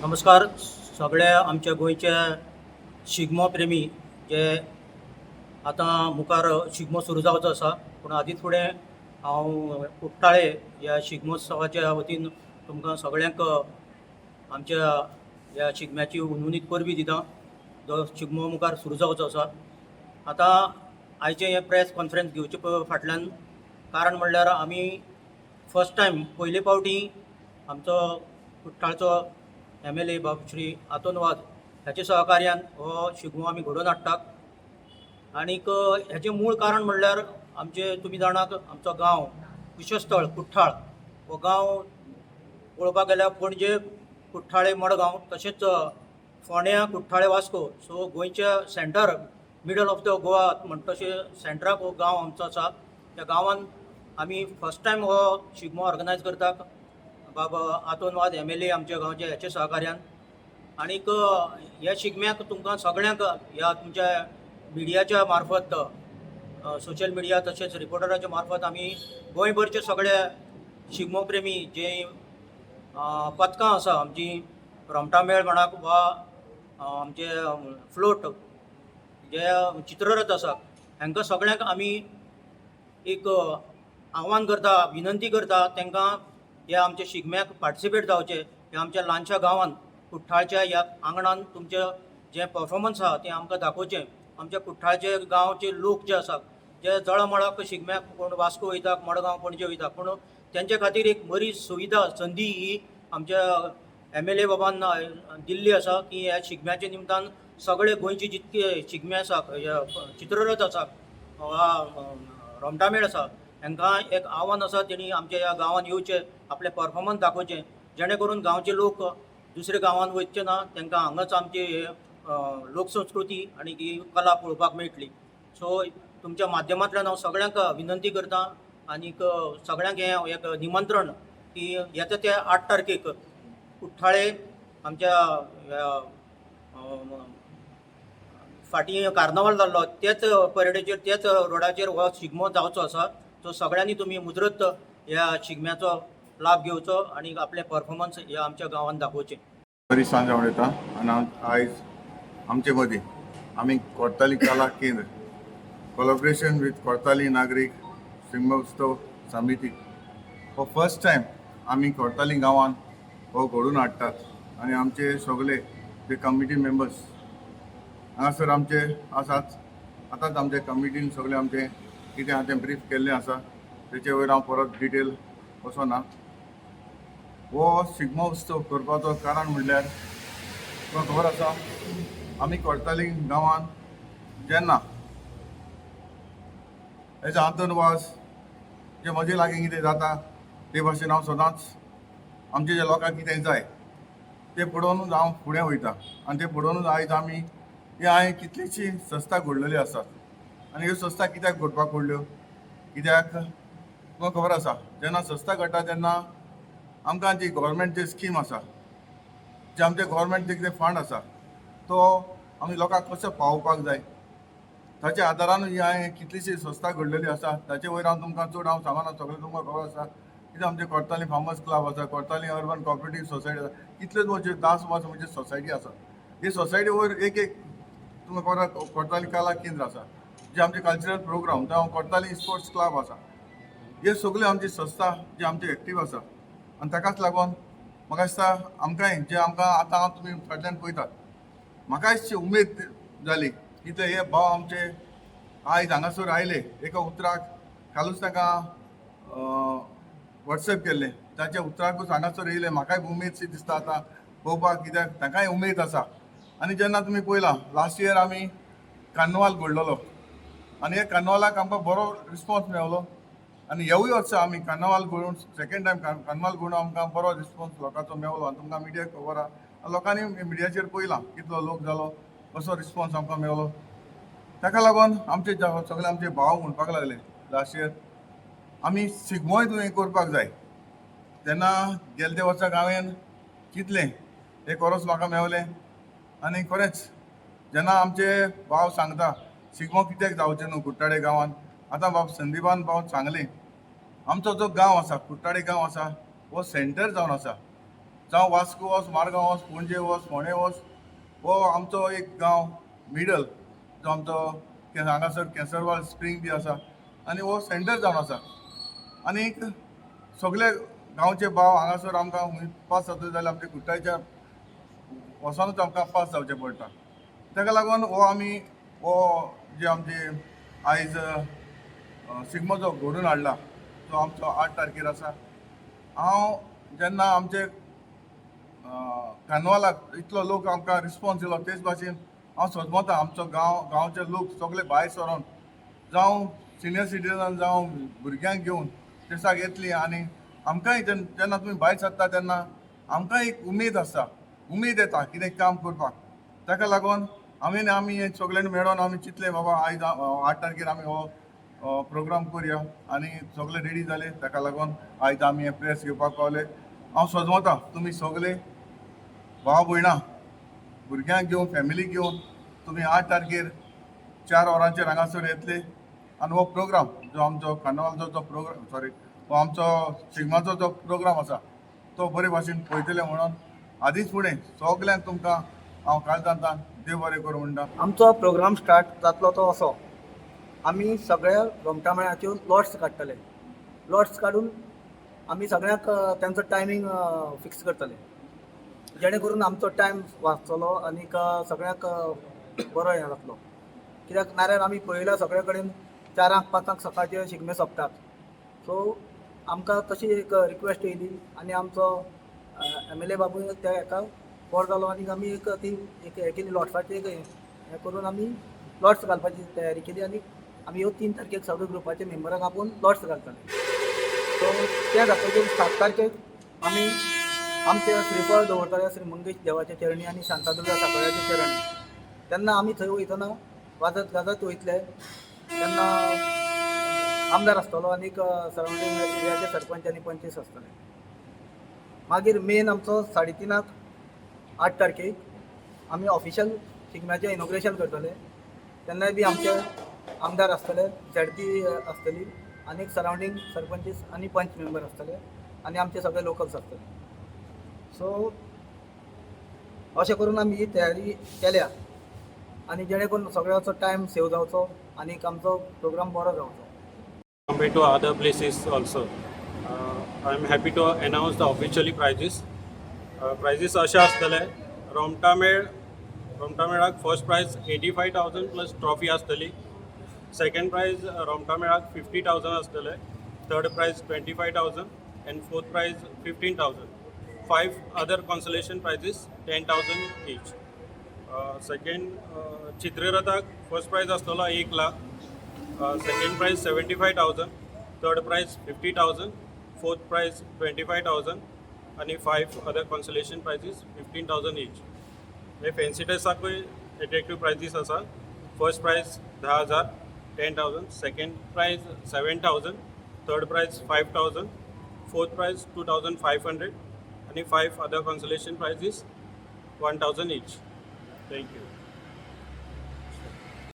नमस्कार सगळ्या आमच्या गोंयच्या शिगमो प्रेमी जे आतां मुखार शिगमो सुरू जावचो आसा, पूण आदींच फुडें हांव कुट्टाळे ह्या शिगमोत्सवाच्या वतीन तुमकां सगळ्यांक आमच्या ह्या शिगम्याची हुनहुनीत परबीं दिता, जो शिगमो मुखार सुरू जावचो आसा. आतां आयचें हें प्रेस कॉन्फरन्स घेवचे फाटल्यान कारण म्हणल्यार आमी फर्स्ट टायम, पयले फावटी आमचो कुट्टाळचो एमएलए बाब श्री आंतोन वाज ह्याच्या सहकार्यान हो शिगमो आमी घडोवन हाडटात. आनीक हेचें मूळ कारण म्हणल्यार आमचे, तुमी जाणात, आमचो गांव कुशस्थळ कुठ्ठाळ हो गांव पळोवपाक गेल्यार पणजे, कुठ्ठाळे, मडगांव, तशेंच फोंड्या, कुठ्ठाळे, वास्को, सो गोंयच्या centre, middle of the Goa म्हणटा तशें सेंटराक हो गांव आमचो आसा. त्या गांवान आमी फर्स्ट टायम हो शिगमो ऑर्गनायज करतात, बाबा आंतोन वाज एमएलए आमच्या गांवचे ह्याच्या सहकार्यान. आनीक ह्या शिगम्याक तुमकां सगळ्यांक ह्या तुमच्या मिडियाच्या मार्फत, सोशल मिडिया तशेंच रिपोर्टराच्या मार्फत आमी गोंयभरचे सगळे शिगमो प्रेमी, जे पथकां आसा आमची, रोमटामेळ म्हणाक वा आमचे फ्लोट, जे चित्ररथ आसा, हांकां सगळ्यांक आमी एक आव्हान करता, विनंती करता, तांकां ह्या आमच्या शिगम्याक पार्टिसिपेट जावचें. ह्या आमच्या ल्हानशा गांवान, कुठ्ठाळच्या ह्या आंगणान तुमचें जें परफॉर्मन्स आहा तें आमकां दाखोवचें. आमच्या कुठ्ठाळचे गांवचे लोक जे आसात, जे जळमळाक शिगम्याक कोण वास्को वयता, मडगांव, पणजे वयता, पूण तेंचे खातीर एक बरी सुविधा, संदी ही आमच्या एमएलए बाबान दिल्ली आसा की ह्या शिगम्याच्या निमतान सगळे गोंयचे जितके शिगमे आसा, चित्ररथ आसा वा रोमटामेळ आसा, हांकां एक आव्हान आसा, तेणी आमच्या ह्या गांवान येवचें, आपलें परफॉर्मन्स दाखोवचें, जेणे करून गांवचे लोक दुसऱ्या गांवान वचचे ना, तांकां हांगाच आमची लोकसंस्कृती आनी ही कला पळोवपाक मेळटली. सो तुमच्या माध्यमांतल्यान हांव सगळ्यांक विनंती करता आनीक सगळ्यांक हें एक निमंत्रण की येता त्या 8 तारखेक कुठ्ठाळे आमच्या ह्या, फाटीं कार्नावाल जाल्लो तेच परेडीचेर, तेच रोडाचेर हो शिगमो जावचो आसा. सो सगळ्यांनी तुमी मुजरत ह्या शिगम्याचो लाभ घेवचो आनी आपलें परफॉर्मन्स ह्या आमच्या गांवांत दाखोवचें. बरी सांज येता आनी हांव आयज आमचे मदीं आमी कोर्ताली कला केंद्र कोलॉबरेशन विथ कोर्ताली नागरीक शिगमोत्सव समिती हो फर्स्ट टायम आमी कोर्ताली गांवान हो घडोवन हाडटात. आनी आमचे सगळे जे कमिटी मेंबर्स हांगासर आमचे आसात, आतांच आमचे कमिटीन सगळे आमचे कितें आहा तें ब्रीफ केल्लें आसा, तेचे वयर हांव परत डिटेल वचना. हो शिगमो उत्सव करपाचो कारण म्हणल्यार तुका खबर आसा, आमी कोर्ताली गांवान जेन्ना एज आंतोन वाज जे म्हजे लागीं कितें जाता ते भाशेन हांव सदांच आमचे जे लोकांक कितें जाय तें पळोवनूच हांव फुडें वयता. आनी तें पळोवनूच आयज आमी ही हांवें कितलीशी संस्था घडलेल्यो आसात. आनी ह्यो संस्था कित्याक घडपाक पडल्यो? कित्याक तुमकां खबर आसा, जेन्ना संस्था घडटा तेन्ना आमकां जी गव्हर्मेंट स्कीम आसा, जे आमचे गव्हर्मेंट जे कितें फंड आसा, तो आमी लोकांक कसो पावोवपाक जाय, ताच्या आदारान ही हांवें कितलीशी संस्था घडलेली आसा. ताचे वयर हांव तुमकां चड हांव सांगना, सगळें तुमकां खबर आसा. कितें आमचे कोर्ताली फार्मर्स क्लब आसा, कोर्ताली अर्बन कॉपरेटीव सोसायटी आसा, कितल्योच म्हणजे 10 वर्सां म्हणजे सोसायटी आसा. ही सोसायटी वयर एक एक तुमकां खबर आसा, कोर्ताली कला केंद्र आसा, जे आमचे कल्चरल प्रोग्राम, जावं कोर्ताली स्पोर्ट्स क्लब आसा, हे सगळे आमची संस्था जी आमची एक्टीव आसा. आनी ताकाच लागून म्हाका दिसता आमकांय जे आमकां आतां हांव तुमी फाटल्यान पळयतात, म्हाकाय अशी उमेद जाली की ते हे भाव आमचे आयज हांगासर आयले. एका उतराक कालूच तांकां वॉट्सएप केल्लें, ताच्या उतराकूच हांगासर येयले. म्हाकाय उमेद शी दिसता आतां पळोवपाक, कित्याक तांकांय उमेद आसा. आनी जेन्ना तुमी पळयलां, लास्ट इयर आमी कार्नवाल घडलेलो आनी ह्या कार्नवालाक आमकां बरो रिस्पॉन्स मेवलो. आनी ह्यावूय वर्सा आमी कार्नवाल घडोवन, सेकंड टायम कार्नवाल घडोवन आमकां बरो रिस्पॉन्स लोकांचो मेवलो. आनी तुमकां मिडियाक खबर आहा, लोकांनी मिडियाचेर पळयलां कितलो लोक जालो, कसो रिस्पॉन्स आमकां मेवलो. ताका लागून आमचे सगळे आमचे भाव म्हणपाक लागले, लास्ट इयर आमी शिगमोय तुवें करपाक जाय. तेन्ना गेले ते वर्साक हांवें चिंतलें, एक वर्स म्हाका मेवलें. आनी खरेंच जेन्ना आमचे भाव सांगता शिगमो कित्याक जावचें न्हू कुट्टाळे गांवांत, आतां बाब संदीपान भाव सांगलें, आमचो जो गांव आसा, कुट्टाळे गांव आसा, हो सेंटर जावन आसा. जावं वास्को वच, मारगांव वच, पणजे वच, फोंडे वच, हो आमचो एक गांव मिडल जो आमचो हांगासर केसरवाल स्प्रींग बी आसा आनी हो सेंटर जावन आसा. आनीक सगळे गांवचे भाव हांगासर आमकां पास जाता जाल्यार आमच्या कुट्टायच्या वचोनूच आमकां पास जावचें पडटा. ताका लागून हो आमी हो जे आमचे आयज शिगमो जो घडून हाडला तो आमचो 8 तारखेर आसा. हांव जेन्ना आमचे कार्नवालाक इतलो लोक आमकां रिस्पोन्स दिलो, तेच भाशेन हांव सजमता आमचो गांव, गांवचे लोक सगळे भायर सरोन, जावं सिनियर सिटीजन जावं भुरग्यांक घेवन दिसाक येतली. आनी आमकांय जेन्ना तुमी भायर सरता तेन्ना आमकांय एक उमेद आसता, उमेद येता कितें काम करपाक. ताका लागून आमी आनी आमी हे सगळ्यांनी मेळोन आमी चिंतलें, बाबा आयज 8 तारखेर आमी हो प्रोग्राम करुया आनी सगळे रेडी जाले. ताका लागून आयज आमी हें प्रेस घेवपाक पावले. हांव सजमता तुमी सगळे भाव भयणां भुरग्यांक घेवन, फॅमिलीक घेवन तुमी 8 तारखेर 4 वरांचेर हांगासर येतले आनी हो प्रोग्राम जो आमचो कार्नवालचो जो प्रोग्राम, सॉरी, हो आमचो शिगमाचो जो प्रोग्राम आसा तो बरे भाशेन पळयतले म्हणून आदींच फुडें सगल्यांक तुमकां हांव काळजांतल्यान देव बरें करूं म्हणटा. आमचो प्रोग्राम स्टार्ट जातलो तो असो, आमी सगळ्या रोमटामेळाच्यो लॉट्स काडटले. लॉट्स काडून आमी सगळ्यांक तेंचो टायमींग फिक्स करतले, जेणे करून आमचो टायम वाचतलो आनीक सगळ्यांक बरो हें जातलो. कित्याक नाल्यार आमी पळयला सगळे कडेन 4ांक 5ांक सकाळचे शिगमे सोंपतात. सो आमकां तशी एक रिक्वेस्ट येयली आनी आमचो एमएलए बाबू त्या हेका बोर जालो आनी आमी एक ती एक हें केली, लॉट्साची एक हें करून आमी लॉट्स घालपाची तयारी केली आनी आमी ह्यो 3 तारखेक सगळे ग्रुपाचे मेंबरांक आपोवन लॉट्स घालतले. सो तें जातकीर 7 तारखेक आमी आमचे श्रीफळ दवरतले श्री मंगेश देवाच्या चरणी आनी शांतादुर्गा साकोड्याच्या चरणी. तेन्ना आमी थंय वयतना वाजत गाजत वयतले. तेन्ना आमदार आसतलो आनीक सरावंडींग एरियाचे सरपंच आनी पंचीस आसतले. मागीर मेन आमचो 3:30क 8 तारखेक आमी ऑफिशियल शिगम्याचें इनॉग्रेशन करतले. तेन्नाय बी आमचे आमदार आसतले, झेडपी आसतली आनी सरावंडींग सरपंचीस आनी पंच मेंबर आसतले आनी आमचे सगळे लोकल्स आसतले. सो अशें करून आमी ही तयारी केल्या आनी जेणे करून सगळ्याचो टायम सेव जावचो आनी आमचो प्रोग्राम बरो जावचो. Compared to other places also. I am happy to announce the officially prizes. Prizes अशें आसतले, रोमटामेळ, रोमटामेळाक first prize 85,000 plus trophy आसतली. सेकंड प्रायज रोमटामेळाक 50,000 आसतले. Third prize 25,000 and fourth prize 15,000. Five other consolation prizes 10,000 each. Second चित्ररथाक first prize आसतलो 1 lakh, second prize 75,000, third prize 50,000, fourth prize 25,000 आनी five other consolation prizes 15,000 each. हे fancy ड्रेसाकूय attractive prizes आसा. First prize 10,000, 10,000, second prize 7,000, third prize 5,000, fourth prize 2,500 आनी five other consolation prizes 1,000 each. Thank you.